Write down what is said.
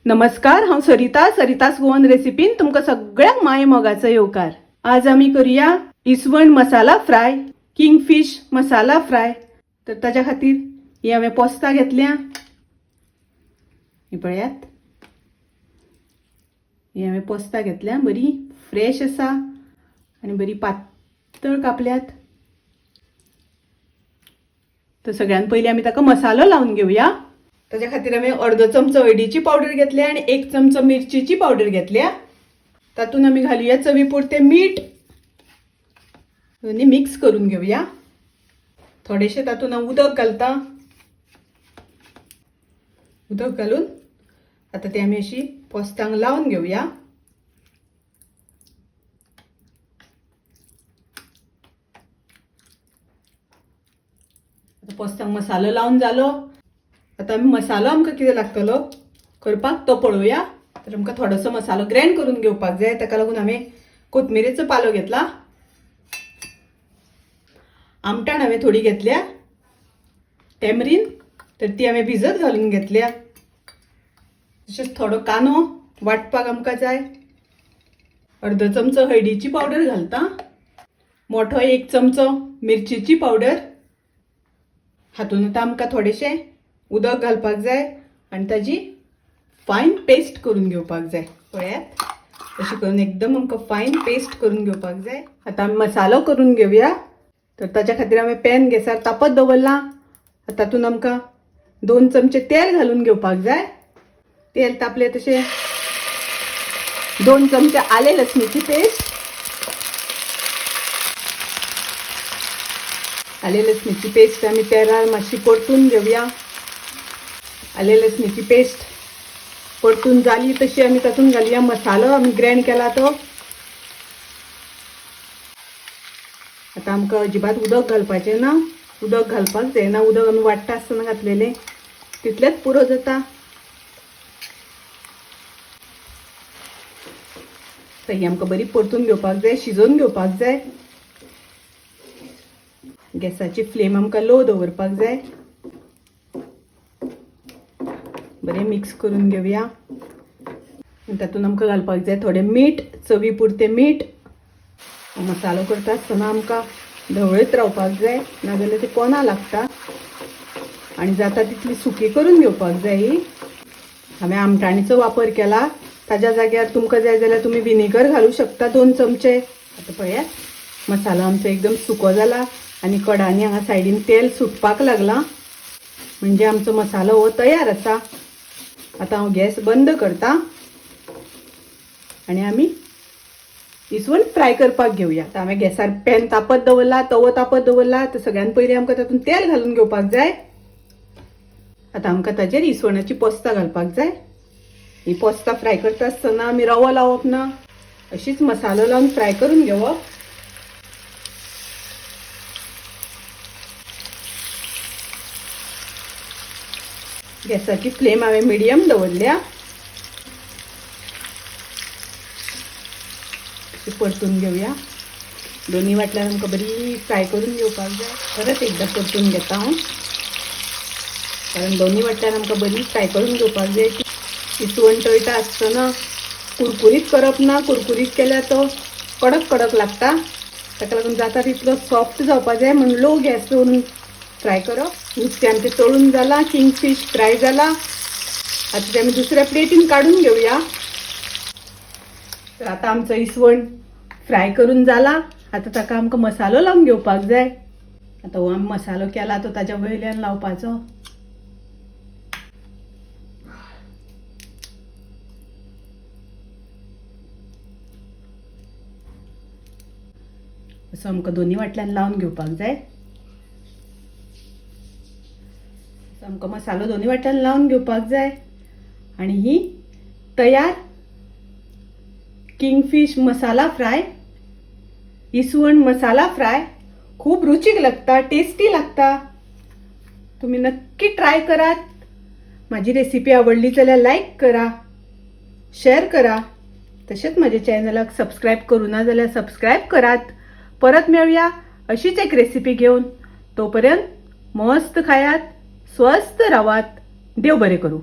नमस्कार, हांव सरिता. सरितास गोवन रेसिपीन तुमकां सगळ्यांक माय मोगाचो येवकार. आज आमी करूया इसवण masala fry, kingfish masala fry. तर ताच्या खातीर ही हांवें पोस्तां घेतल्या, ही पळयात. ही हांवें पोस्तां घेतल्या, बरी फ्रेश आसा आनी बरी पातळ कापल्यात. तर सगळ्यात पयलीं आमी ताका मसालो लावन घेवया. ताच्या खातीर आमी अर्दो चमचो हळदीची पावडर घेतल्या आनी 1 चमचो मिरचीची पावडर घेतल्या. तातूंत आमी घालुया चवी पुरतें मीठ आनी मिक्स करून घेवया. थोडेशें तातूंत हांव उदक घालता. उदक घालून आतां ते आमी अशी पोस्तांक लावन घेवया. आतां पोस्तांक मसालो लावन जालो. आतां आमी मसालो आमकां कितें लागतलो करपाक तो पळोवया. तर आमकां थोडोसो मसालो ग्रायंड करून घेवपाक जाय. ताका लागून हांवें कोथमिरेचो पालो घेतला, आमटाण हांवें थोडी घेतल्या, टेमरीन तर ती हांवें भिजत घालून घेतल्या. तशेंच थोडो कांदो वांटपाक आमकां जाय. अर्दो चमचो हळदीची पावडर घालता, मोठो 1 चमचो मिरचीची पावडर. हातूंत आतां आमकां थोडेशें उदक घालपाक जाय आनी ताजी फायन पेस्ट करून घेवपाक जाय. पळयात, अशें करून एकदम आमकां फायन पेस्ट करून घेवपाक जाय. आतां आमी मसालो करून घेवया. तर ताच्या खातीर हांवें पॅन गॅसार तापत दवरलां. तातूंत आमकां 2 चमचे तेल घालून घेवपाक जाय. तेल तापलें तशें 2 चमचे आले लसणीची पेस्ट, आले लसणीची पेस्ट आमी तेलार मातशी परतून घेवया. आले लसणीची पेस्ट परतून जाली तशी आमी तातूंत घालुया मसालो आमी ग्रायंड केला तो. आतां आमकां अजिबात उदक घालपाचें ना, उदक घालपाक जायना. उदक आमी वाडटा आसतना घातलेलें तितलेंच पुरो जाता. ही आमकां बरी परतून घेवपाक जाय, शिजोवन घेवपाक जाय. गॅसाची फ्लेम आमकां लो दवरपाक जाय. बरें मिक्स करून घेवया. तातूंत आमकां घालपाक जाय थोडें मीठ, चवी पुरतें मीठ. मसालो करता आसतना आमकां धवळीत रावपाक जाय, नाजाल्यार ते कोना लागता. आनी जाता तितली सुकी करून घेवपाक जाय. ही हांवें आमटाणीचो वापर केला, ताज्या जाग्यार तुमकां जाय जाल्यार तुमी विनेगर घालूं शकता 2 चमचे. आतां पळयात मसालो आमचो एकदम सुको जाला आनी कडांनी हांगा सायडीन तेल सुटपाक लागलां, म्हणजे आमचो मसालो हो तयार आसा. आतां हांव गॅस बंद करता आनी आमी इसवण फ्राय करपाक घेवया. आतां हांवें गॅसार पॅन तापत दवरला, तवो तापत दवरला. तर सगळ्यान पयलीं आमकां तातूंत तेल घालून घेवपाक जाय. आतां आमकां ताजेर इसवणाची पोस्तां घालपाक जाय. ही पोस्तां फ्राय करता आसतना आमी रवो लावप ना, अशीच मसालो लावन फ्राय करून घेवप. गॅसाची फ्लेम हांवें मिडियम दवरल्या. परतून घेवया. दोन्ही वाटल्यार आमकां बरी फ्राय करून घेवपाक जाय. परत एकदां परतून घेता हांव, कारण दोन्ही वाटल्यार आमकां बरी फ्राय करून घेवपाक जाय. इसवण तळटा आसतना कुरकुरीत करप ना, कुरकुरीत केल्यार तो कडक कडक लागता. ताका लागून जाता तितलो सॉफ्ट जावपाक जाय म्हूण लो गॅस दवरून फ्राय करप. नुस्तें आमचें तळून जालां, किंगफीश फ्राय जाला. आतां तें आमी दुसऱ्या प्लेटीन काडून घेवया. तर आतां आमचो इसवण फ्राय करून जाला. आतां ताका आमकां मसालो लावन घेवपाक जाय. आतां हो आमी मसालो केला तो ताज्या वयल्यान लावपाचो. असो आमकां दोन्ही वाटल्यान लावन घेवपाक जाय. आमकां मसालो दोन्ही वाट्यान लावन घेवपाक जाय. आनी ही तयार किंगफीश मसाला फ्राय, इसवण मसाला फ्राय खूब रुचीक लागता, टेस्टी लागता. तुमी नक्की ट्राय करात. माझी रेसिपी आवडली जाल्यार लायक करा, शेअर करा, तशेंच माझ्या चॅनलाक सबस्क्रायब करूं ना जाल्यार सबस्क्रायब करात. परत मेळुया अशीच एक रेसिपी घेवन. तोपर्यंत मस्त खायात, स्वस्थ रावात. देव बरें करूं.